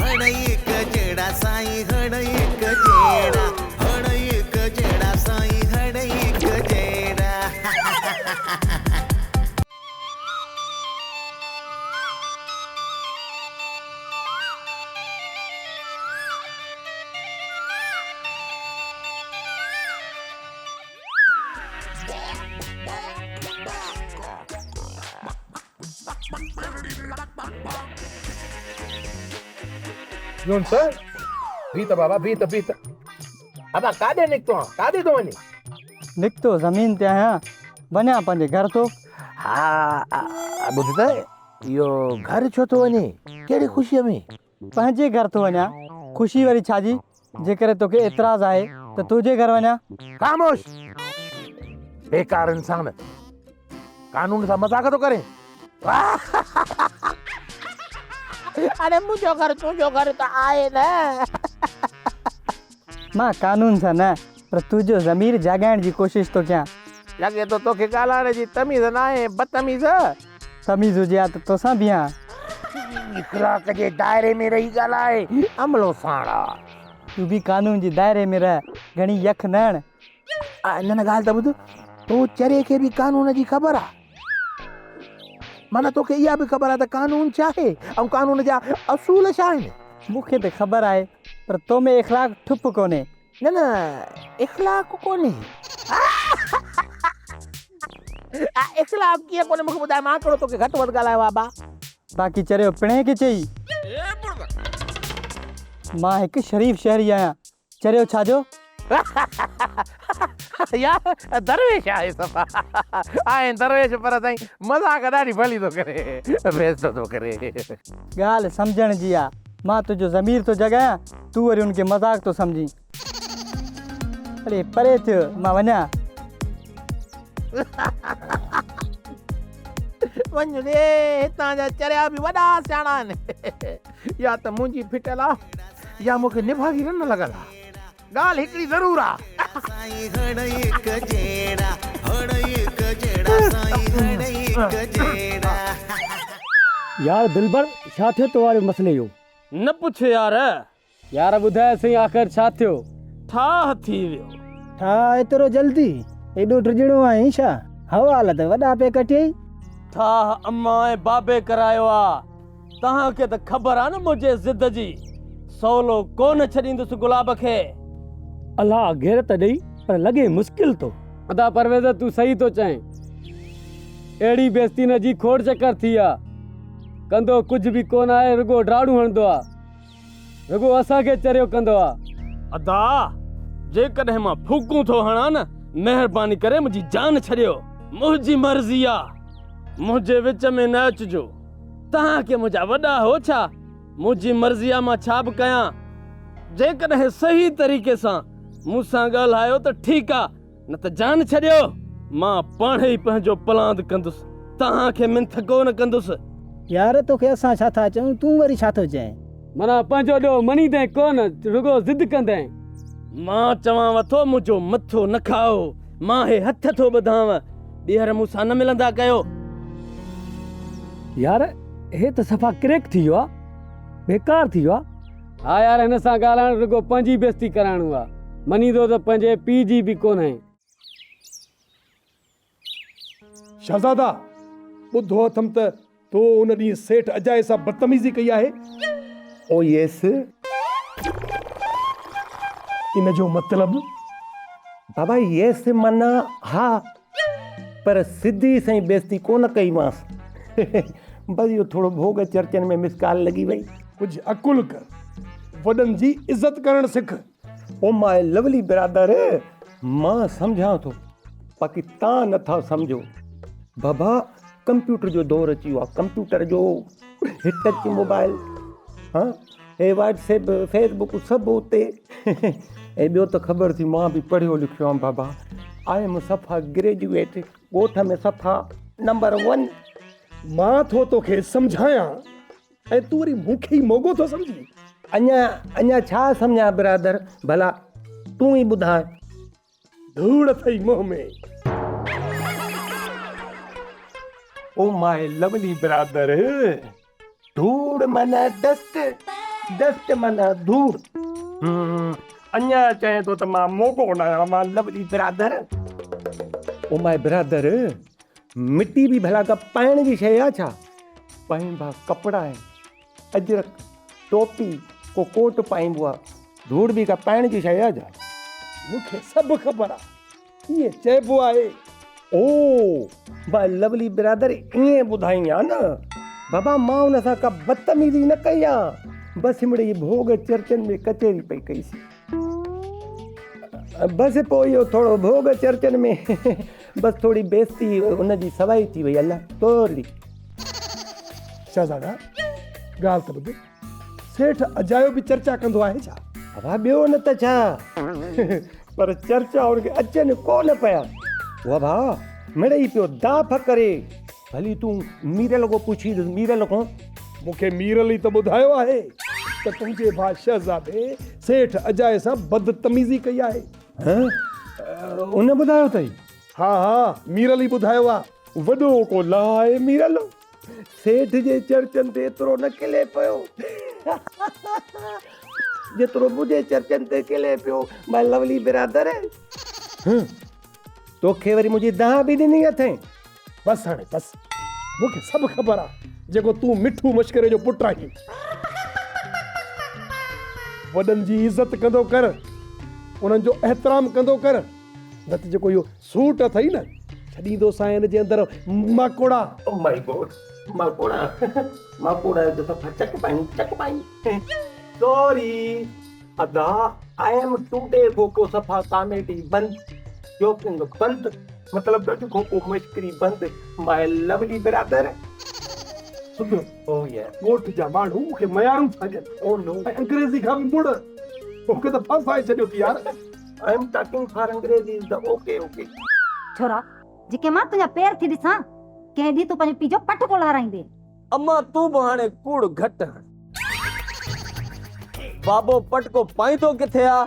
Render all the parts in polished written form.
هڙ هڪ جهڙا سائين هڙ هڪ جهڙا هڙ هڪ جهڙا سائين هڙ هڪ جهڙا. يونس، بيهه ته بابا بيهه ته بيهه ته. بابا ڪاڏي نڪتو آن؟ ڪاڏي ٿو وڃين؟ نڪتو زمين تي آهيان، وڃان پنهنجي گهر ٿو. ها ٻڌ ته اهو گهر ڇو ٿو وڃين؟ ڪهڙي خوشيء ۾؟ پنهنجي گهر ٿو وڃان، خوشي وري ڇا جي؟ جيڪڏهن توکي اعتراض آهي ته تنهنجي گهر وڃان. خاموش! بيڪار انسان! قانون سان مذاق ٿو ڪرين؟ اڙي منهنجو گهر تنهنجو گهر ته آهي نه. مان قانون سان نه پر تنهنجو ضمير جاڳائڻ جي ڪوشش ٿو ڪيان. لڳي ٿو توکي ڳالهائڻ جي تميز ناهي بدتميز. تميز هجي ها ته توسان بيهان. اخلاق جي دائري ۾ رهي ڳالهاء عملو ساڻ آ. تون به قانون جي دائري ۾ رهه گهڻي يک نه هڻ. نه نه ڳالهه ته ٻڌ، تو چري کي به قانون جي خبر آ. معنيٰ توکي اها به خبر آ ته قانون ڇا آهي ۽ قانون جا اصول ڇا آهن. مون کي ته خبر آهي پر تو ۾ اخلاق ٺپ ڪونهي. نه نه اخلاق ڪونهي. اخلاق ڪيئن ڪونهي مون کي ٻڌاء مان ڪهڙو توکي گهٽ وڌ ڳالهايو آ ابا. باقي چريو پڻهين کي چئي. مان هڪ شريف شهري آهيان چريو ڇا جو؟ يار درويش آهي صفا آهي درويش پر سائين مذاق ڏاڍي ڀلي ٿو ڪري بيست ٿو ڪري. ڳالهه سمجهڻ جي آ مان تنهنجو ضمير ٿو جڳايان تون وري ان کي مذاق ٿو سمجهين. اڙي پري ٿيو مان وڃان. وڃ ري هتان جا چريا به وڏا سياڻا آهن يا ته منهنجي ڦٽل آ يا مون کي نڀاڳي رن لڳل آ. ڳالهه هڪڙي ضرور آ. يار دلبر ڇا ٿيو تو واري مسئلي جو. نه پڇ يار. يار ٻڌاء سهي آخر ڇا ٿيو. ٺاهه ٿي ويو. ٺاهه ايترو جلدي؟ ايڏو ڊڄڻو آهين ڇا؟ حوال ته وڏا پئي ڪٽيئي. ٺاهه امان ۽ بابي ڪرايو آ. توهان کي ته خبر آ نه منهنجي ضد جي. سولو ڪونه ڇڏيندس گلاب کي. الله غيرت ڏئي پر لڳي مشڪل ٿو. ادا پرويز تون صحيح ٿو چئين. اهڙي بيستي نه جي کوڙ چڪر ٿي آ. ڪندو ڪجهه به ڪونه آهي رڳو ڊاڙون هڻندو آ. رڳو اسان کي چريو ڪندو آ. ادا جيڪڏهن مان ڦوڪون ٿو هڻان نه مهرباني ڪري منهنجي جان ڇڏيو. منهنجي مرضي آ. منهنجي وچ ۾ نه اچجو. توهان کي منهنجا وڏا هو ڇا؟ منهنجي مرضي آ مان ڇا به ڪيان. جيڪڏهن صحيح طريقي سان مون سان ڳالهايو ته ٺيڪ آ نه ته جان ڇڏيو مان پاڻهي ئي پنهنجو پلاند ڪندس توهان کي منٿ ڪو نه ڪندس. يار توکي اسان ڇا ٿا چئون تون وري ڇا ٿو چئين. معنيٰ پنهنجو ڏوهه مڃيندين ڪو نه رڳو ضد ڪندين. مان چوانو ٿو منهنجو مٿو نه کائو مان هي هٿ ٿو ٻڌانو ٻيهر مون سان نه ملندا ڪيو. يار هي ته صفا ڪريڪ ٿي ويو آ بيڪار ٿي ويو آ. ها يار هن سان ڳالهائڻ رڳو پنهنجي بيستي ڪرائڻو آ مڃيندو ته پنهنجي پيء جي به ڪونهي. شهزادا! ٻڌو اٿم ته تو ان ڏينهن سيٺ اجائي سان بدتميزي ڪئي آهي. او يس. ان جو مطلب؟ بابا يس معنيٰ ها، پر سڌي سئين بيستي ڪونه ڪئي مانس. بس اهو ٿورو ڀوڳ چرچن ۾ مس ڪال لڳي وئي. ڪجهه عقل ڪر، وڏن جي عزت ڪرڻ سک. او ماء لولي برادر، مان سمجهان ٿو، باقي تان نه ٿا سمجهو. بابا ڪمپيوٽر جو دور اچي ويو آهي، ڪمپيوٽر جو هي ٽچ موبائل، ها هي واٽس ايپ، فيس بڪ سڀ اتي. ۽ ٻيو ته خبر ٿي مان به پڙهيو لکيو آهيان بابا، I M صفا گريجوئيٽ، ڳوٺ ۾ صفا نمبر ون. مان ٿو توکي سمجهايان ۽ تون وري مون کي ئي موڳو ٿو سمجهين؟ اڃا اڃا ڇا سمجهان برادر، ڀلا تون ئي ٻڌاء. ڌوڙ اٿئي منهن ۾. او ماء لولي برادر، ڌوڙ معنيٰ ڊسٽ. ڊسٽ معنيٰ ڌوڙ. اڃا چئين ٿو ته مان موڳو نه آهيان، مان لولي برادر. او ماء برادر، مٽي به ڀلا ڪا پائڻ جي شيء آ ڇا؟ پائبا ڪپڙا آهن، اجرڪ، ٽوپي، ڪو ڪوٽ پائبو آ، ڌوڙ به ڪا پائڻ جي شيء آ ڇا؟ مون کي سڀ خبر آ، ائين چئبو آهي. او ماء لولي برادر ائين ٻڌائين ها نه. بابا مان ان سان ڪا بدتميزي نه ڪئي آ، بس مڙئي ڀوڳ چرچن ۾ ڪچهري پئي ڪئي سين. بس پوء اهو ٿورو ڀوڳ چرچن ۾ بس ٿوري بيستي ان جي سوائي ٿي وئي الله ٿورڙي. شهزادا ڳالهه ته ٻڌ، سيٺ اجايو به چرچا ڪندو آهي ڇا؟ بابا ٻيو نه ته ڇا، پر چرچا ان کي اچن ڪو نه پيا. بابا مڙئي پيو داڦ ڪري. ڀلي تون ميرل کان پڇي ڏس، ميرل کان. مون کي ميرل ئي ته ٻڌايو آهي ته تنهنجي ڀاء شهزادي سيٺ اجائي سان بدتميزي ڪئي آهي. هه؟ ان ٻڌايو اٿئي؟ ها ها، ميرل ئي ٻڌايو آهي. وڏو ڪو لاهه آهي ميرل، سيٺ جي چرچن تي ايترو نه کلي پيو، جيترو منهنجي چرچن تي کلي پيو، ماء لولي برادر. هه، توکي وري منهنجي دانهن به ڏني اٿئي؟ بس هاڻي بس، مون کي سڀ خبر آ، جيڪو تون مٺو مشڪري جو پٽ آهين. وڏن جي عزت ڪندو ڪر، انهن جو احترام ڪندو ڪر، نه ته جيڪو اهو سوٽ اٿئي نه، ڇڏيندوسانء ان جي اندر ماڪوڙا. او مائي گاڊ، ماڪوڙا، ماڪوڙا جو صفا چڪ پائين، چڪ پائين. سوري ادا، I am today کوکو صفا ڪاميڊي بند، جوڪنگ بند. مطلب ته اڄ کان پوء مشڪري بند ماء لولي برادر. سڌ ڳوٺ جا ماڻهو مون کي ميارون ٿا ڏين. او نو ۽ انگريزي کان به مڙ مون کي ته ڦاسائي ڇڏيو ٿي يار. I am talking for انگريزي از the okay okay. ڇورا جيڪي مان تنهنجا پير ٿي ڏسان ڪنهن ڏينهن تون پنهنجي پيء جو پٽڪو لهرائيندين. امان تون به هاڻي ڪوڙ گهٽ هڻ. بابو پٽڪو پائيندو ڪٿي آ؟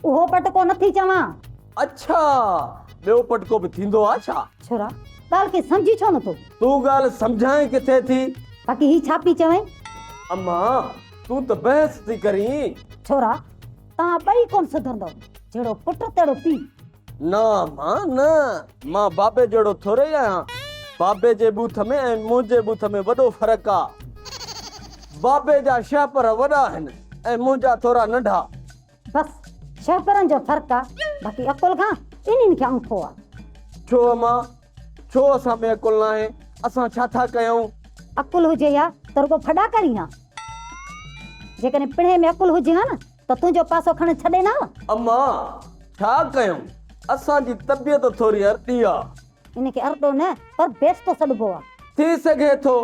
اهو پٽڪو نه ٿي چوان. اڇا ٻيو پٽڪو به ٿيندو آ ڇا؟ ڇورا ڳالهه کي سمجهين ڇو نه ٿو؟ تون ڳالهه سمجهائين ڪٿي ٿي؟ باقي هي ڇا پئي چوين؟ امان تون ته بحث ٿي ڪرين. ڇورا توهان ٻئي ڪونه سڌرندؤ، جهڙو پٽ تهڙو پيء. نه امان نه، مان بابي جهڙو ٿورئي آهيان. بابي جي ٻوٿ ۾ ۽ منهنجي ٻوٿ ۾ وڏو فرق آ. بابي جا شهپر وڏا آهن ۽ منهنجا ٿورا ننڍا. بس شهپرن جو فرق آ، باقي عقل کان ٻنهين کي انگوٺو آ. ڇو امان، ڇو اسان ۾ عقل ناهي؟ اسان ڇا ٿا ڪيون؟ عقل هجي ها ته رڳو ڦڏا ڪرين ها. جيڪڏهن پڻهين ۾ عقل هجي ها نه ته تنهنجو پاسو کڻڻ ڇڏين ها. امان، ڇا ڪيون؟ اسان جي طبيعت ٿوري ارڏي آ. ان کي ارڏو نه پر بيستو سڏبو آ. ٿي سگهي ٿو،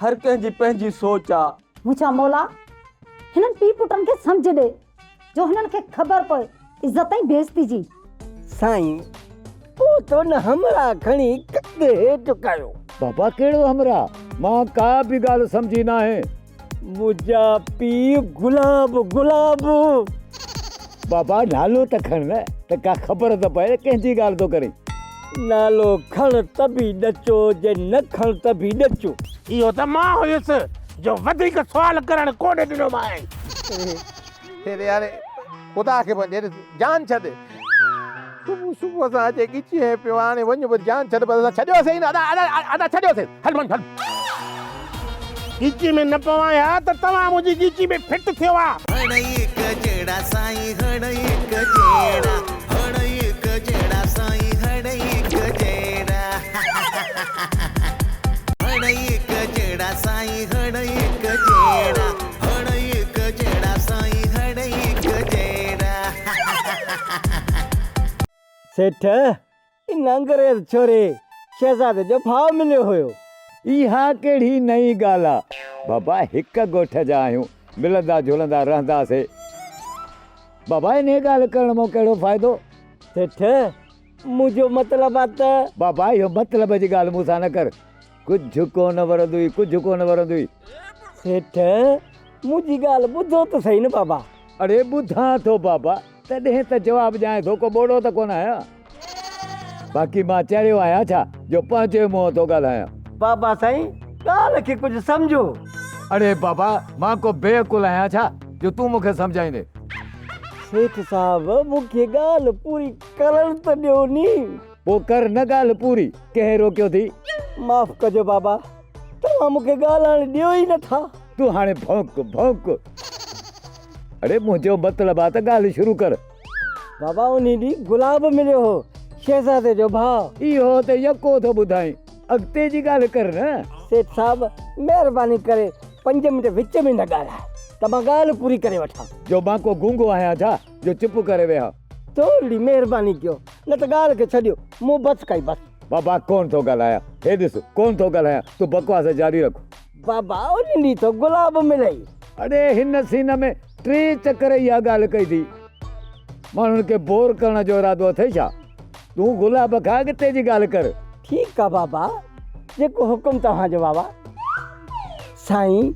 هر ڪنهن جي پنهنجي سوچ آ. منهنجا مولا هنن پيء پٽن کي سمجهه ڏي جو هنن کي خبر پوي عزت ۽ بيعزتي جي. سائين پوء تو ان همراهه کڻي ڪنڌ هيٺ ڪيو. بابا ڪهڙو همراهه؟ مان ڪا به ڳالهه سمجهي ناهي. منهنجا پيء گلاب گلاب. بابا نالو ته کڻ نه ته ڪا خبر ته پئي ڪنهن جي ڳالهه ٿو ڪرين. نالو کڻ ته به ڏچو جي نه کڻ ته به ڏچو. اهو ته مان هيس جو وڌيڪ سوال ڪرڻ ڪونه ڏنومانء. ٿيڙي هاڻي خدا کي پنهنجي جان ڇڏ. صبح صبح سان اچي ڳچي هنئين پيو هاڻي وڃ به جان ڇڏ پر اسان ڇڏيوسين ئي نه ادا ادا ادا ڇڏيوسين هل وڃ هل. ڳچي ۾ نه پوان ها ته توهان منهنجي ڳچي ۾ فٽ ٿيو ها. هڙ هڪ جهڙا سائين هڙ هڪ جهڙا هڙ هڪ جهڙا سائين هڙ هڪ جهڙا هڙ هڪ جهڙا سائين هڙ هڪ جهڙا هڙ هڪ جهڙا سائين هڙ هڪ جهڙا. سيٺ، ان انگريز ڇوري شهزادي جو ڀاء مليو هيو. اها ڪهڙي نئين ڳالهه آ؟ بابا هڪ ڳوٺ جا آهيون، ملندا جهلندا رهنداسي. بابا انهيء ڳالهه ڪرڻ مان ڪهڙو فائدو؟ سيٺ، منهنجو مطلب آ ته. بابا اهو مطلب جي ڳالهه مون سان نه ڪر. ڪجهه ڪونه ورندوئي، ڪجهه ڪونه ورندوئي. سيٺ، منهنجي ڳالهه ٻڌو ته سهي نه بابا. اڙي ٻڌان ٿو بابا، تڏهن ته جواب ڏيانء ٿو، ڪو ٻوڙو ته ڪونه آهيان. باقي مان چريو آهيان ڇا جو پنهنجي منهن ٿو ڳالهايان. بابا سائين، ڳالهه کي ڪجهه سمجهو. اڙي بابا، مان ڪو بي عقل آهيان ڇا جو تون مون کي سمجهائيندين. سيٺ صاحب مون کي ڳالهه پوري ڪرڻ ته ڏيو ني. پوء ڪر نه ڳالهه پوري، ڪنهن روڪيو ٿي؟ معاف ڪجو بابا، توهان مون کي ڳالهائڻ ڏيو ئي نه ٿا. تون هاڻي ڀونڪ، ڀونڪ. اڙي منهنجو مطلب آ ته ڳالهه شروع ڪر. بابا انهي ڏينهن گلاب مليو هو، شهزادي جو ڀاء. اهو ته يڪو ٿو ٻڌائين، اڳتي جي ڳالهه ڪر نه. سيٺ صاحب مهرباني ڪري پنج منٽ وچ ۾ نه ڳالهاء ته مان ڳالهه پوري ڪري وٺان. جو مان ڪو گونگو آهيان ڇا جو چپ ڪري ويهان. ٿورڙي مهرباني ڪيو نه ته ڳالهه کي ڇڏيو مون بس ڪئي بس. بابا ڪونه ٿو ڳالهايان هي ڏس ڪونه ٿو ڳالهايان تون بڪواس جاري رک. بابا انهي ڏينهن ٿو گلاب ملئي. اڙي هن سين ۾ ٽي چڪر اها ڳالهه ڪئي ٿي. ماڻهن کي بور ڪرڻ جو ارادو اٿئي ڇا؟ تون گلاب کان اڳتي جي ڳالهه ڪر. ٺيڪ آ بابا جيڪو حڪم توهان جو بابا. سائين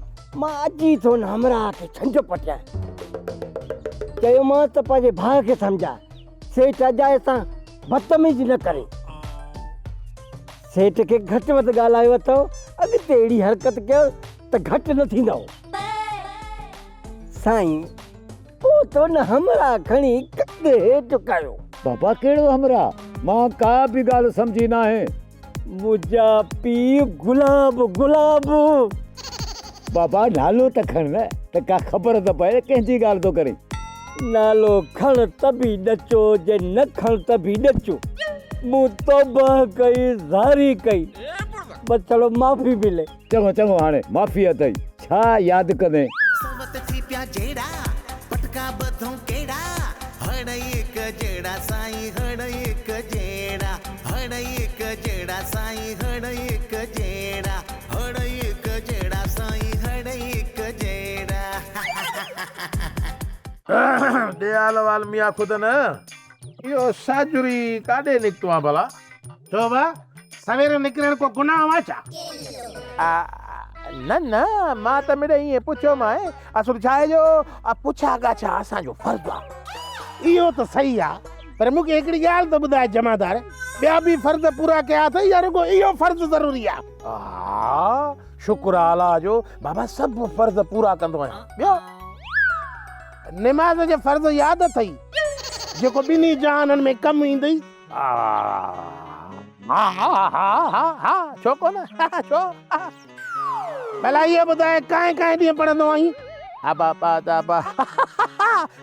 مان اچي ٿو ان همراهه کي ڇنڊ پٽيان. چيومانس ته پنهنجي ڀاء کي سمجهاء سيٺ اجائي سان بدتميزي نه ڪري. سيٺ کي گهٽ وڌ ڳالهايو اٿئو، اڳتي اهڙي حرڪت ڪيو ته گهٽ نه ٿيندؤ. سائين پوء ته ان همراهه کڻي ڪنڌ هيٺ ڪيو. بابا ڪهڙو همراهه؟ مان ڪا به ڳالهه سمجهي ناهي. منهنجا پيء گلاب گلاب. بابا نالو ته کڻ نه ته ڪا خبر ته پئي ڪنهن جي ڳالهه ٿو ڪرين. نالو کڻ ته به ڏچو جي نه کڻ ته به ڏچو. مون توبهه ڪئي زاري ڪئي بس ڇڙو معافي ملي. چڱو چڱو هاڻي معافي اٿئي ڇا ياد ڪندين. سوت ٿي پيا جهيڙا، پٽڪا ٻڌون ڪهڙا، هڙئي هڪ جهڙا سائين هڙئي هڪ جهڙا، هڙئي هڪ جهڙا سائين هڙئي هڪ جهڙا، هڙئي هڪ جهڙا سائين هڙئي هڪ جهڙا. ڏي حال احوال ميان خود نه. اهو ساجهري ڪاڏي نڪتو آن ڀلا؟ ڇو ڀا، سوير نڪرڻ ڪو گناهه آ ڇا؟ نه نه، مان ته مڙئي ائين پڇيومانء. اصل ڇا آهي جو پڇا ڳاڇا اسان جو فرض آ. اهو ته صحيح آ، پر مون کي هڪڙي ڳالهه ته ٻڌاء جمعدار، ٻيا به فرض پورا ڪيا اٿئي يا رڳو اهو فرض ضروري آ؟ ها، شڪر آ الله جو، بابا سڀ فرض پورا ڪندو آهيان. ٻيو؟ نماز جو فرض ياد اٿئي، جيڪو ٻنهي جهانن ۾ ڪم ايندئي؟ ها ها ها ها ها ڇو ڪونه ڇو؟ ڀلا اهو ٻڌاء ڪانء ڪانء ڏينهن پڙهندو آهين؟ ها با با با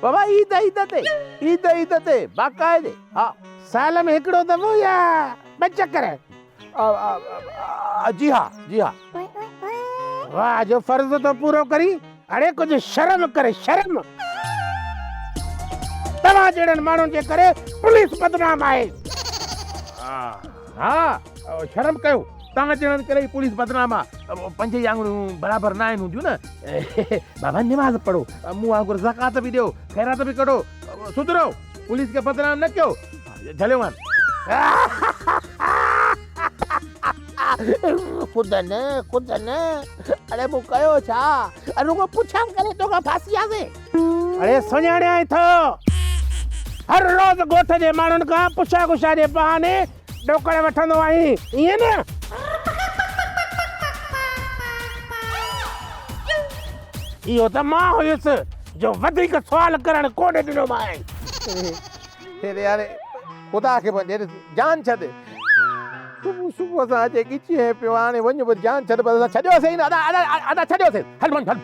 بابا عيد عيد تي عيد عيد تي باقاعدي ها. سال ۾ هڪڙو دفعو يا ٻه چڪر؟ جي ها جي ها. واهه جو فرض ٿو پورو ڪرين. اڙي ڪجهه شرم ڪر شرم. توهان جهڙن ماڻهن جي ڪري پوليس بدنام آهي. ها شرم ڪيو توهان جهڙن ڪري ئي پوليس بدنام آ. پنج ئي آڱريون برابر ناهن هونديون نه. بابا نماز پڙهو مون وانگر زڪوات به ڏيو خيرات به ڪڍو سڌرو پوليس کي بدنام نه ڪيو. جهليو مان. خود نه خود نه اڙي مون ڪيو ڇا؟ رڳو پڇا ڪري توکان ڦاسي وياسين. اڙي سڃاڻيائين ٿو. هر روز ڳوٺ جي ماڻهن کان پڇا ڳڇا جي بهاني ڏوڪڙ وٺندو آهين، ائين نه؟ اهو ته مان هيس جو وڌيڪ سوال ڪرڻ ڪونه ڏنومانء. يار خدا کي پنهنجي جان ڇڏ. صبح صبح سان اچي ڳچيء ۾ پيو هاڻي وڃ به جان ڇڏ پر اسان ڇڏيوسين ئي نه ادا ادا ادا ڇڏيوسين هل وڃ هل.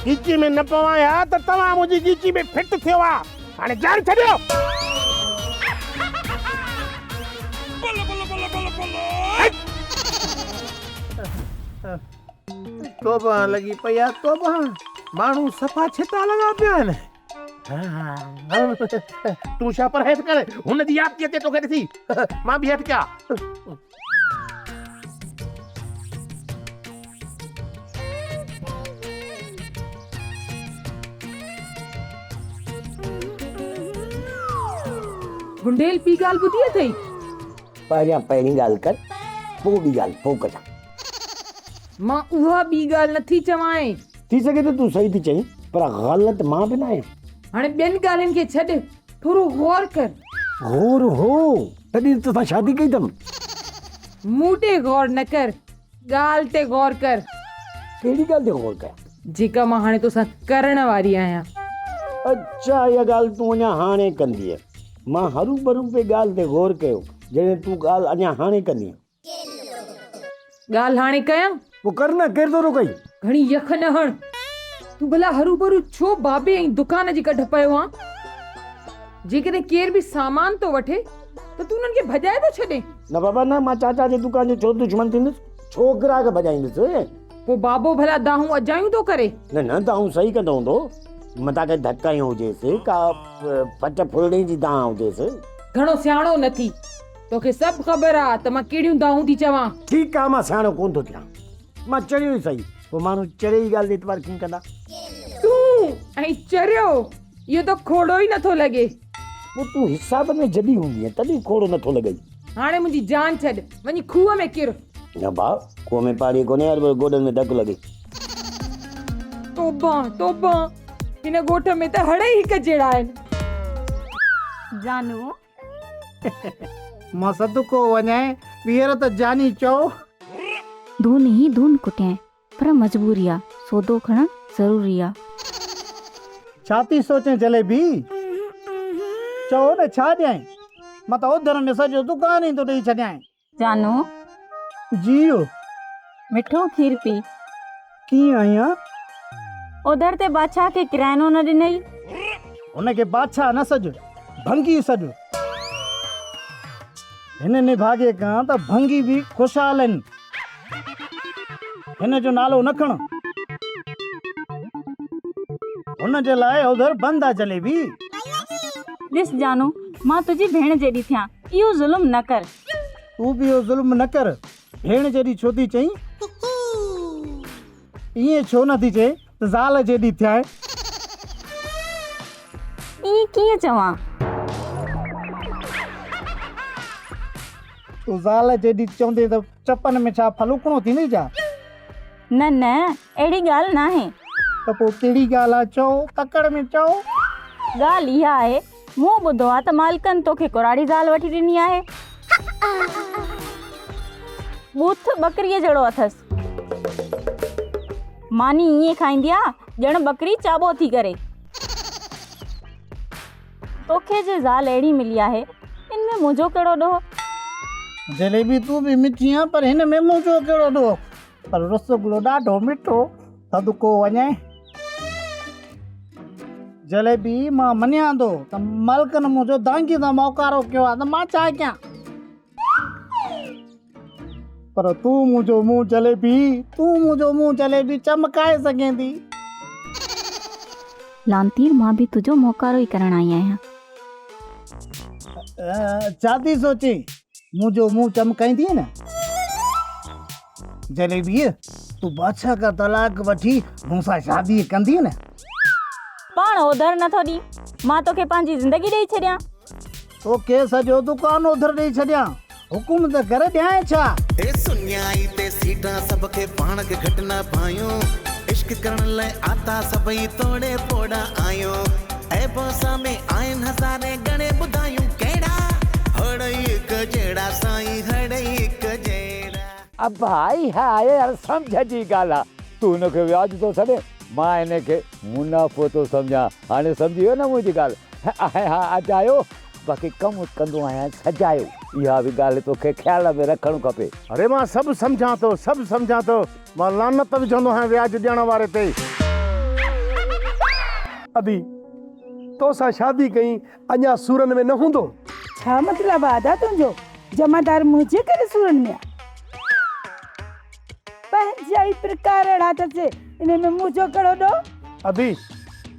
ڳچي ۾ نه پوان ها ته توهان منهنجي ڳچي ۾ فٽ ٿيو ها هاڻي جان ڇڏيو. توبهه لڳي پئي آ توبهه ماڻهو صفا ڇتا لڳا پيا آهن. تون ڇا پر هيٺ ڪر هن جي ياد ٿي اچي توکي ڏسي مان به هيٺ ڪيان. گنڊيل ٻي ڳالهه ٻڌي اٿئي؟ پهريان پهرين ڳالهه ڪر پوء ٻي ڳالهه پوء ڪجان. مان اها ٻي ڳالهه نٿي چوانء. ٿي سگهي ٿو تون صحيح ٿي چئين پر غلط مان به ناهيان. هاڻي ٻين ڳالهين کي ڇڏ، ٿورو غور ڪر. غور هو تڏهن ته توسان شادي ڪئي اٿم. مون ڏي غور نه ڪر، ڳالهه تي غور ڪر. ڪهڙي ڳالهه تي غور ڪيان؟ جيڪا مان هاڻي توسان ڪرڻ واري آهيان. اڇا اها ڳالهه تون اڃا هاڻي ڪندينء. مان هروڀرو پئي ڳالهه تي غور ڪيو جڏهن تون ڳالهه اڃا هاڻي ڪندينء. ڳالهه هاڻي ڪيان؟ پوء ڪر نه، ڪير ٿو روڪئي؟ گهڻي يخ نه هڻ. تون ڀلا هروڀرو ڇو بابي ۽ دڪان جي ڪڍ پيو آن؟ جيڪڏهن ڪير به سامان ٿو وٺي ته تون انهن کي ڀڄائي ٿو ڇڏين. نه بابا نه، مان چاچا جي دڪان جو ڇو دشمن ٿيندس؟ ڇو گراهڪ ڀڄائيندس؟ پوء بابو ڀلا دانهون اجايون ٿو ڪري؟ نه نه دانهون صحيح ڪندو هوندو، متان ڪنهن ڌڪ هنيو هجيس، ڪا ڦٽ ڦرڙي جي دانهن هجيس. گهڻو سياڻو نه ٿي، توکي سڀ خبر آ ته مان ڪهڙيون دانهون ٿي چوان. ٺيڪ آ، مان سياڻو ڪونه ٿو ٿيان، مان چريو ئي سهي، پوء ماڻهو چريي جي ڳالهه تي اعتبار ڪيئن ڪندا؟ تون ۽ چريو، اهو ته کوڙو ئي نٿو لڳي. پوء تون حساب ۾ جڏي هوندينء تڏهن کوڙو نٿو لڳئي. هاڻي منهنجي جان ڇڏ، وڃي کوهه ۾ ڪر. نه ڀاء، کوهه ۾ پاڻي ڪونهي، هر ڀيرو گوڏن ۾ ڌڪ لڳي. توبه توبه، هن ڳوٺ ۾ ته هڙئي هڪ جهڙا آهن. جانو! مان صدقو وڃانء، ٻيهر ته جاني چئو. ڌون ئي ڌون ڪٽيائين، پر مجبوري آ، سودو کڻڻ ضروري آ. ڇا ٿي سوچين جليبي؟ چئو نه ڇا ڏيانء؟ مان ته اوڌر ۾ سڄو دڪان ئي ٿو ڏئي ڇڏيانء. جانو! جيء! مٺو کير پي. ڪيئن آهيان؟ اوڌر تي بادشاهه کي ڪرائنو نه ڏنئي؟ هن کي بادشاهه نه سڏ، ڀنگي سڏ. هن نڀاڳي کان ته ڀنگي به خوشحال آهن. هن جو نالو نه کڻ. هن جي لاء اوڌر بند آ جليبي. ڏس جانو، مان تنهنجي ڀيڻ جيڏي ٿيان، اهو ظلم نه ڪر. تون به اهو ظلم نه ڪر. ڀيڻ جيڏي ڇو ٿي چئين؟ ائين ڇو نه ٿي چئين ته زال جيڏي ٿيانء؟ ائين ڪيئن چوان؟ تون زال جيڏي چوندين ته چپن ۾ ڇا ڦلوڪڻو ٿيندئي ڇا؟ نه نه اهڙي ڳالهه ناهي. ته پوء ڪهڙي ڳالهه آ؟ چئو، تڪڙ ۾ چئو. ڳالهه اها آهي مون ٻڌو آ ته مالڪن توکي ڪراڙي زال وٺي ڏني آهي. ٻوٿ ٻڪريء جهڙو اٿس. ماني ائين کائيندي آ ڄڻ ٻڪري چاٻو ٿي ڪري. توکي جي زال اهڙي ملي آهي ان ۾ منهنجو ڪهڙو ڏوهه. جليبي تون به مٺي آن پر هن ۾ منهنجو ڪهڙو ڏوهه. پر رسگلو ڏاڍو مٺو، صدقو وڃي. جليبي مان مڃيان ٿو ته مالڪن منهنجو دانگي سان موڪارو ڪيو آهي ته مان ڇا ڪيان. پر تون منهنجو منهن جليبي، تون منهنجو منهن جليبي چمڪائي سگهين ٿي. لعنتير مان به تنهنجو موڪارو ئي ڪرڻ آئي آهيان. ڇا ٿي سوچين؟ منهنجو منهن چمڪائيندينء نه؟ جليبيء، تون بادشاهه کان طلاق وٺي مون سان شادي ڪندينء نه؟ پاڻ اوڌر نه ٿو ڏين، مان توکي پنهنجي زندگي ڏيئي ڇڏيان. توکي سڄو دڪان اوڌر ڏيئي ڇڏيان، حڪم ته ڪر ڏيانء ڇا؟ اي سڃائي تي سيٽان سڀ کي پاڻ کي گهٽ نه ڀانيون عشق ڪرڻ لئه آتا سڀئي توڙي پوڙها آهيون عيب اسان ۾ آهن هزارين ڳڻي ٻڌايون ڪهڙا هڙئي هڪ جهڙا سائين هڙئي هڪ جهڙا. ابا اها آهي يار سمجهه جي ڳالهه آ. تون هن کي وياج ٿو سڏين، مان هن کي منافعو ٿو سمجهان. هاڻي سمجهي ويو نه منهنجي ڳالهه. ۽ ها اجايو، باقي ڪم ڪندو آهيان سجايو. اها به ڳالهه توکي خيال ۾ رکڻ کپي. اري مان سڀ سمجهان ٿو، سڀ سمجهان ٿو. مان لعنت وجهندو آهيان وياج ڏيڻ واري تي. ادي، توسان شادي ڪئي اڃا سورن ۾ نه هوندو. ڇا مطلب آ ادا تنهنجو؟ جمعدار منهنجي ڪري سورن ۾ آ. پنهنجا ئي پرڪار اهڙا اٿس، انهي ۾ منهنجو ڪهڙو ڏوهه؟ ادي،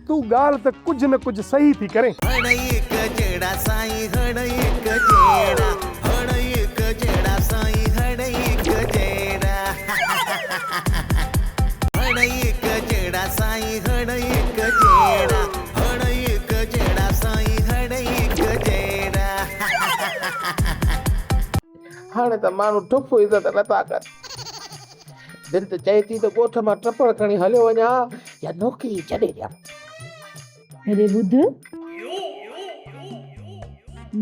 تون ڳالهه ته ڪجهه نه ڪجهه صحيح ٿي ڪرين. هڙئي هڪ جهڙا سائين هڙئي هڪ جهڙا هڙئي هڪ جهڙا سائين هڙئي هڪ جهڙا هڙئي هڪ جهڙا سائين هڙئي هڪ جهڙا هڙئي هڪ جهڙا سائين هڙئي هڪ جهڙا. هاڻي ته ماڻهو ٺف عزت نٿا ڪن. دل ته چئي ٿي ته ڳوٺ مان ٽپڙ کڻي هليو وڃان يا نوڪري ئي ڇڏي ڏيان. هيڏي ٻڌ،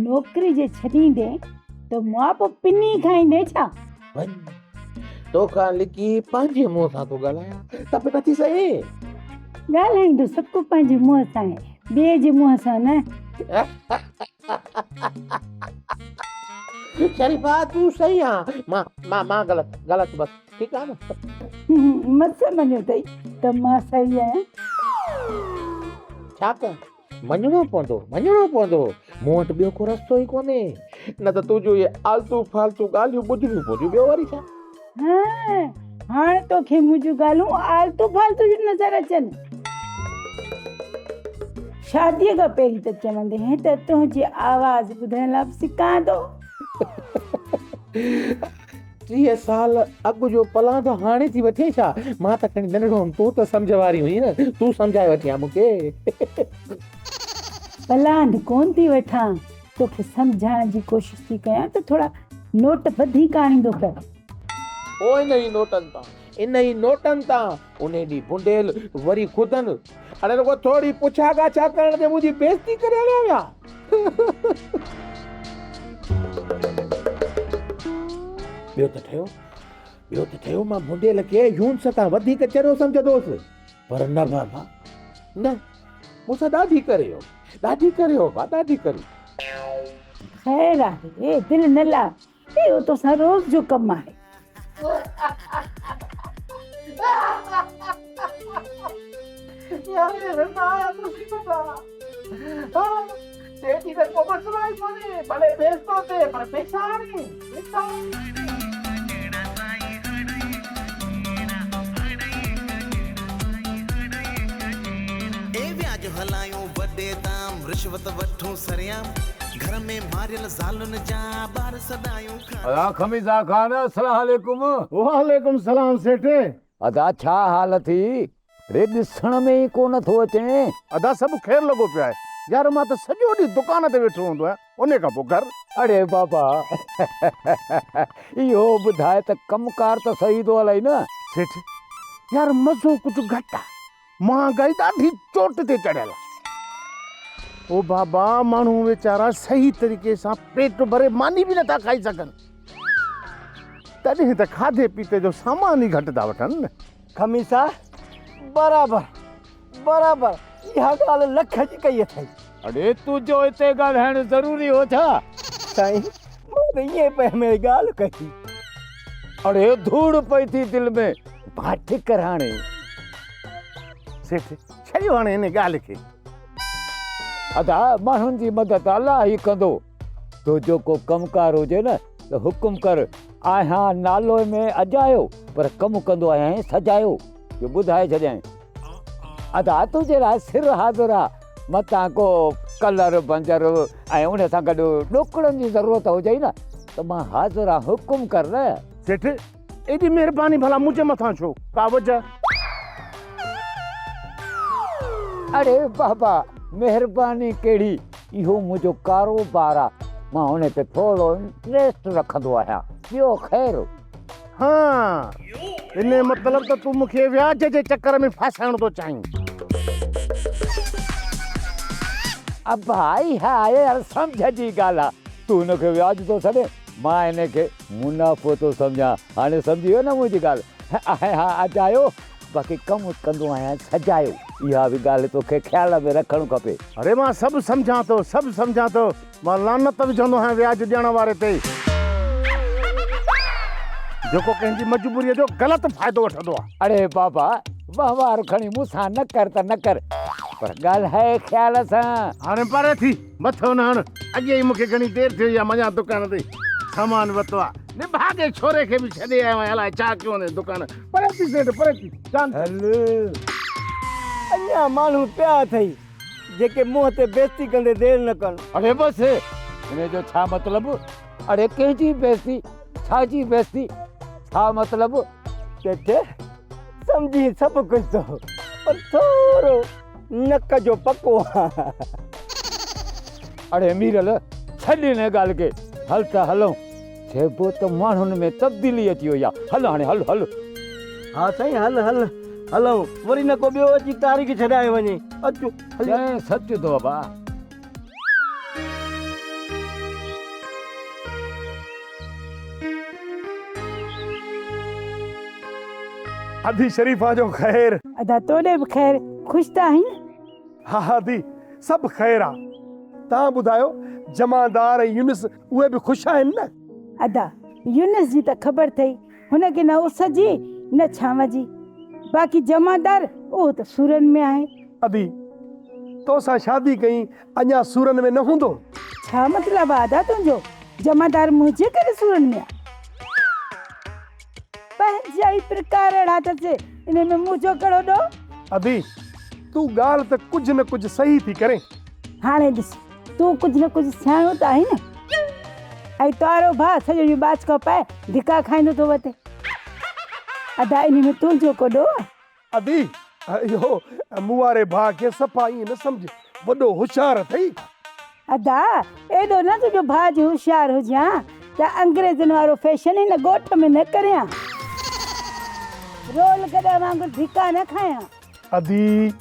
نوڪري جي ڇڏيندين ته مئا پوء پني کائيندين ڇا؟ وڃ، توکان لڪي پنهنجي منهن سان ٿو ڳالهايان ته به نٿي سهين. ڳالهائيندو سڀ ڪو پنهنجي منهن سان آهي، ٻئي جي منهن سان نه. شريفا تون صحيح آن، مان مان مان غلط غلط بس ٺيڪ آ نه. مس مڃيو اٿئي ته مان صحيح آهيان. ڇا ڪيان مڃڻو پوندو مڃڻو پوندو مون وٽ ٻيو ڪو رستو ئي ڪونهي نه ته تنهنجون اهي آلتو فالتو ڳالهيون ٻڌڻيون پونديون ٻيو وري ڇا. ها هاڻ توکي منهنجون ڳالهيون آلتو فالتو جون نظر اچن. شاديء کان پهرين ته چوندي هئين ته تنهنجي آواز ٻڌڻ لاء به سڪان ٿو. 30 سال اڳ جو پلاند هاڻي ٿي وٺين ڇا؟ مان ته کڻي ننڍڙو هئم، تون ته سمجهه واري هئين نه، تون سمجهائي وٺين ها مون کي. پلاند ڪونه ٿي وٺان، توکي سمجهائڻ جي ڪوشش ٿي ڪيان ته ٿورا نوٽ وڌيڪ آڻيندو ڪر. پوء انهي نوٽن تان، انهي نوٽن تان، انهي ڏينهن ڀنڊيل وري خودن، اڙي رڳو ٿوري پڇا ڳاڇا ڪرڻ تي منهنجي بيعزتي ڪري هليا ويا. ٻيو ته ٺهيو، ٻيو ته ٺهيو مان ڀنڊيل کي يونس کان وڌيڪ چريو سمجهندو هوس، پر نه بابا نه، مون سان ڏاڍي ڪري ويو، ڏاڍي ڪري ويو بابا، ڏاڍي ڪري. خير آهي، دل نه لاهه، اهو توسان روز جو ڪم آهي. اي وياج هلايون وڏي دام، رشوت وٺون سرعام، گهر ۾ ماريل زالن جا ٻار سڏايون خان. ادا خميسا خان السلام عليڪم. وعليڪم السلام سيٺ. ادا ڇا حال ٿي ري ڏسڻ ۾ ئي ڪو نه ٿو اچين. ادا سڀ خير لڳو پيو آهي. يار مان ته سڄو ڏينهن دڪان تي ويٺو هوندو آهيان انهي کان پوء گهر. اڙي بابا اهو ٻڌاء ته ڪم ڪار ته صحيح ٿو هلئي نه. سيٺ يار مزو ڪجهه گهٽ آ. مهانگائي ڏاڍي چوٽ تي چڙهيل آ. او بابا ماڻهو ويچارا صحيح طريقي سان پيٽ ڀري ماني به نٿا کائي سگهن. تڏهن ته کاڌي پيتي جو سامان ئي گهٽ ٿا وٺن. خميسا، برابر برابر اها ڳالهه لک جي ڪئي اٿئي. اڙي تنهنجو هتي ڳالهائڻ ضروري هو ڇا؟ سائين مان ته ائين پئي ۾ ڳالهه ڪئي. اڙي ڌوڙ پئي ٿي دل ۾. ڀاٺ ڪر هاڻي. سيٺ، ڇڏيو هاڻي ان ڳالهه کي. ادا، ماڻهن جي مدد الله ئي ڪندو. تنهنجو ڪو ڪم ڪار هجي نه ته حڪم ڪر. آهيان نالي ۾ اجايو، پر ڪم ڪندو آهيان سجايو. جو ٻڌائي ڇڏيائين. ادا، تنهنجي لاء سر حاضر آ. متان ڪو ڪلر بنجر ۽ ان سان گڏ ڏوڪڙن جي ضرورت هجئي نه ته مان حاضر آ، حڪم ڪر نه. سيٺ، ايڏي مهرباني ڀلا منهنجي مٿان ڇو؟ ڪا وجه؟ اڙي بابا مهرباني ڪهڙي، اهو منهنجو ڪاروبار آ، مان ان تي ٿورو انٽريسٽ رکندو آهيان، ٻيو خير. ها، انهي مطلب ته تون مون کي وياج جي چڪر ۾ ڦاسائڻ ٿو چاهين. ابا اها يار سمجهه جي ڳالهه آ، تون هن کي وياج ٿو سڏين، مان هن کي منافعو ٿو سمجهان. هاڻي سمجهي ويو نه منهنجي ڳالهه. ۽ ها اجايو، باقي ڪم ڪندو آهيان سجايو. اها به ڳالهه توکي خيال ۾ رکڻ کپي. اڙي مان سڀ سمجهان ٿو، سڀ سمجهان ٿو. مان لعنت وجهندو آهيان وياج ڏيڻ واري تي، جيڪو ڪنهن جي مجبوريء جو غلط فائدو وٺندو آهي. اڙي بابا، وهنوار کڻي مون سان نه ڪر ته نه ڪر، پر ڳالهاء خيال سان. هاڻي پري ٿي. مٿو نه هڻ، اڳي ئي مون کي گهڻي دير ٿي وئي آهي، مڃان دڪان تي سامان ورتو آهي. نڀاڳي ڇوري کي به ڇڏي آيو آهيان، الائي ڇا ڪيو هوندائين دڪان. پري ٿي سيٺ، پري ٿي، جان ڇڏ. هل، اڃا ماڻهو پيا اٿئي، جيڪي منهن تي بيعزتي ڪندي دير نه ڪن. اڙي بس، انهيء جو ڇا مطلب؟ اڙي ڪنهن جي بيعزتي؟ ڇا جي بيعزتي؟ ڇا مطلب؟ سيٺ، سمجهين سڀ ڪجهه ٿو، پر ٿورو نڪ جو پڪو آهيان. اڙي ميرل، ڇڏ ان ڳالهه کي، هل ته هلون. چئبو ته ماڻهن ۾ تبديلي اچي وئي آهي. هل هاڻي هل هل. ها سائين هل هل هلون، وري نه ڪو ٻيو اچي تاريخ ڇڏائي وڃي. اچ هلي. چئين سچ ٿو ابا. ادي شريفا جو خير. ادا توڏي به خير، خوش ته آهين نه؟ ها ها ادي سڀ خير آ. توهان ٻڌايو جمعدار ۽ يونس اهي به خوش آهن نه؟ ادا يونس جي ته خبر ٿئي هن کي نه اس جي نه ڇانو جي. باقي جمعدار اهو ته سورن ۾ آهي. ادي توسان شادي ڪئي اڃا سورن ۾ نه هوندو؟ ڇا مطلب آ ادا تنهنجو؟ جمعدار منهنجي ڪري سورن ۾ آ؟ پنهنجا ئي پرڪار اهڙا اٿس، انهي ۾ منهنجو ڪهڙو ڏوهه؟ ادي، تون ڳالهه ته ڪجهه نه ڪجهه صحيح ٿي ڪرين. هاڻي ڏس، تون ڪجهه نه ڪجهه سياڻو ته آهين نه؟ ۽ توارو ڀاء سڄو ڏينهن ٻاچڪو پائي ڌڪا کائيندو ٿو وتي. ادا، انهي ۾ تنهنجو ڪو ڏوهه آ؟ ادي، اهو مون واري ڀاء کي صفا ائين نه سمجهه، وڏو هوشيار اٿئي. ادا، ايڏو نه تنهنجو ڀاء جي هوشيار هجان ته انگريزن وارو فيشن هن ڳوٺ ۾ نه ڪريان. رول گڏهه وانگر ڌڪا نه کايان. ادي،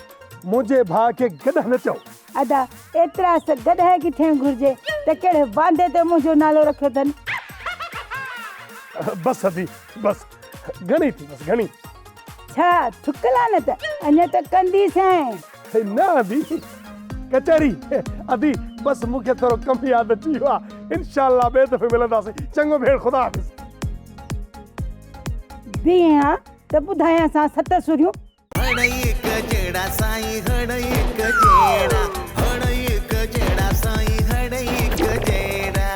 منهنجي ڀاء کي گڏهه نه چئو. ادا، ايترا ته گڏهه ڪي ٿيڻ گهرجي ته ڪهڙي واندي تي منهنجو نالو رکيو اٿن. بس ادي، بس، گهڻي ٿي، بس گهڻي. ڇا ٿڪ لعنت اڃا ته ڪنديسانء. نه ادي ڪچهري ادي بس مون کي ٿورو ڪم ياد اچي ويو آهي انشاء الله ٻئي دفعي ملنداسين چڱو ڀيڻ خدا حافظ. بيهين ها ته ٻڌايانس ها ست سريون. هڙ هڪ جهڙا سائين هڙ هڪ جهڙا هڙ هڪ جهڙا سائين هڙ هڪ جهڙا.